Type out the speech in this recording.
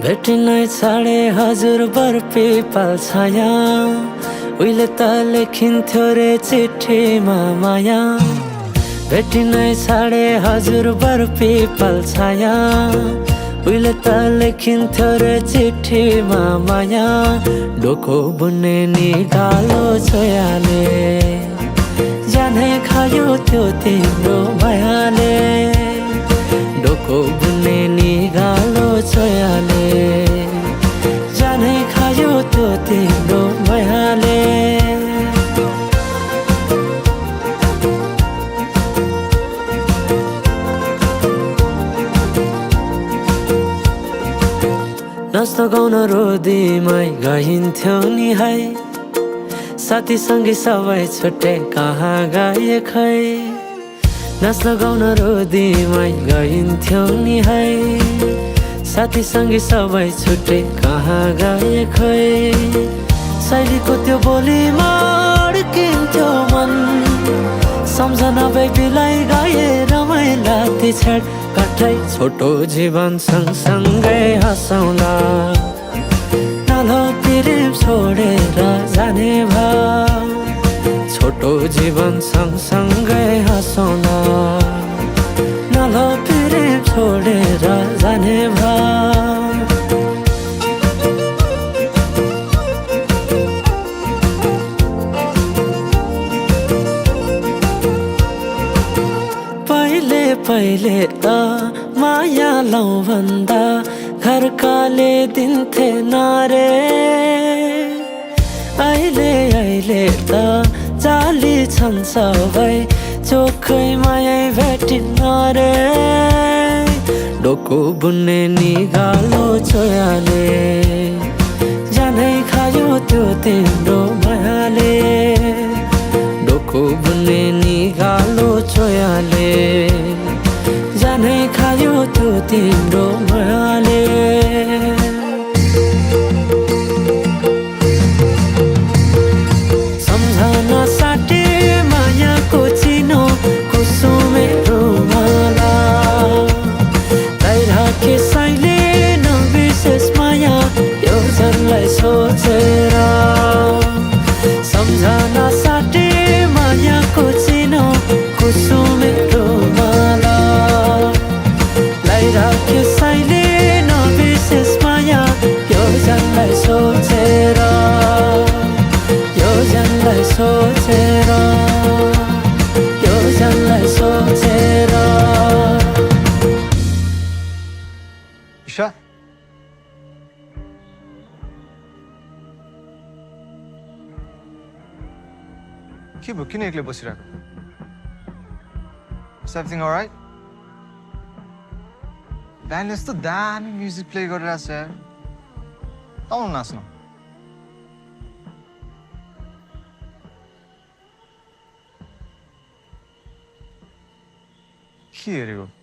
भेटिनै छाडे हजुर बरपिपल छाया उहिले त लेखिन्थ्यो रे चिठीमा माया भेटिनै छाडे हजुर बरपिपल छाया उहिले त लेखिन्थ्यो रे चिठीमा माया डोको बुन्ने निगालो छोयाले जानै खायो त्यो तिम्रो मायाले डोको बुन्ने निगालो छोयाले जानै खायो त्यो तिम्रो मायाले नाच्न गाउन रोदीमै गइन्थ्यो नि है साथीसँगै सबै छुट्टे कहाँ गए खै नाच्न गाउन रोदीमै गइन्थ्यो नि है साथीसँगै सबै छुट्टे कहाँ गए खै शैलीको त्यो बोलीमा अड्किन्थ्यो मन सम्झना बेबीलाई गाए रमाइला ती छेड काठै छोटो जीवन सँगसँगै हँसौँला नलो प्रेम छोडेर जाने भाव छोटो जीवन सँगसँगै हँसौँला नलो प्रेम छोडेर जाने भाव पहिले त माया लौ भन्दा घरकाले दिन्थे नारे अहिले त जाली छन् सबै चोखै माया भेटिन्न रे डोको बुन्ने निगालो छोयाले जानै खायो त्यो तिम्रो मायाले डोको बुन्ने निगालो छोयाले जानै खायो त्यो तिम्रो मायाले सम्झना साटे मायाको चिनो कुसुमे रुमाला राखे साइले नबिर्सेस माया यो जनलाई सोचेर सम्झना साटे मायाको चिनो कुसुमे रुमाला राखे साइले नबिर्सेस माया यो जनलाई सोचेर यो जनलाई सोचेर यो जनलाई सोचेर ईशा के भयो किन एक्लै बसिरहेको Is everything all right? ब्यान्डले यस्तो दामी म्युजिक प्ले गरिरहेको छ यार आउनु नाच्नु के हेरेको